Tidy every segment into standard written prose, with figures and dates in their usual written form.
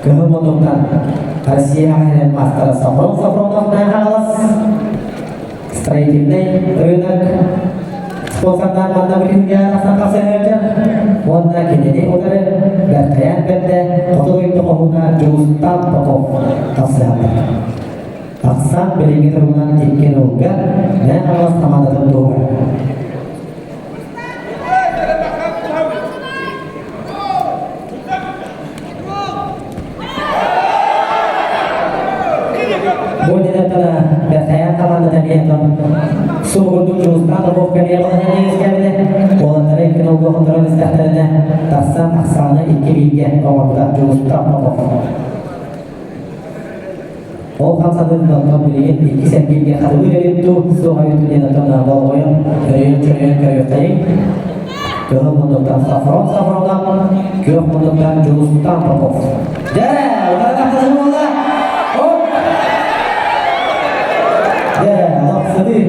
Кыһыл муннуктан Россияҕа иһэр маастара Софрон Софронов Хаҥалас строительный рынок спонсордаан манна бүтүнгэ тахсан тахсан сылдьар уонна кинини утары Бэртэйэн бэрдэ хоту дойду хоһууна Дьулустан Попов тахсыһаллар. Тахсан билиҥҥи туругунан икки нолга Мэҥэ Хаҥалас хамаандатын туһугар. Бу дедаттана Бэрхэйээн хамаандата эмиэ сугурдук Дьулустаан Попов кэлиэ балаһыанньа үөскээбитэ. Уолаттары икки нолга хотторон истэхтэринэ тахсан ахсааны икки бииргэ оҥорбута Дьулустаан Попов. Ол хамсаныы онтон билигин икки сэргииргэ хатылыыр эбит дуу, суох эбит дуу диэн оттон болҕойон, өрөйөн-чөрөйөн көрүөххэйиҥ. Кыһыл муннуктан Сафрон Сафронов, күөх муннуктан Дьулустан Попов. Дьэ, утары буолла. Оп! Дьэ, олох сытыы,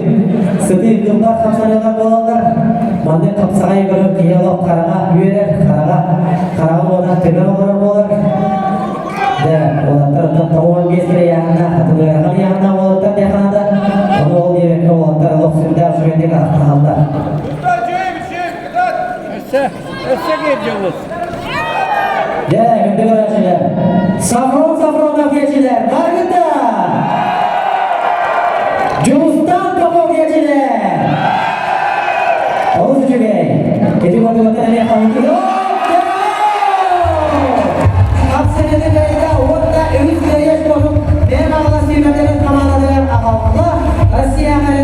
сытыы кылбар хамсаныылар буолаллар. Маннык хапсаҕай көрөн киһи олох хараҕа үөрэр, хараҕа, хараҕа уота тыган олорор буолар. Дьэ, уолаттар оттон 95 эрэ ыйааһыннаах, хатылыарахан ыйааһыннаах уолаттар диэххэ наада. Ону ол диэбэккэ уолаттар олох сүрдээх үчүгэйдик атахтаһаллар. Өссө, өссө биир дьолус. Дьэ, күндү көрөөччүлэр, Сафрон Сафронов диэчилэр, баргыта! Дьулустан Попов диэчилэр! Олус үчүгэй! Ити курдук эмиэ хаһыытыы Хапсыһыыны кыайда уонна үһүс кыайыаш курдук бэйэм аҕалар сүүмэрдэрин хамаандаларыгар аҕалла Россияҕа.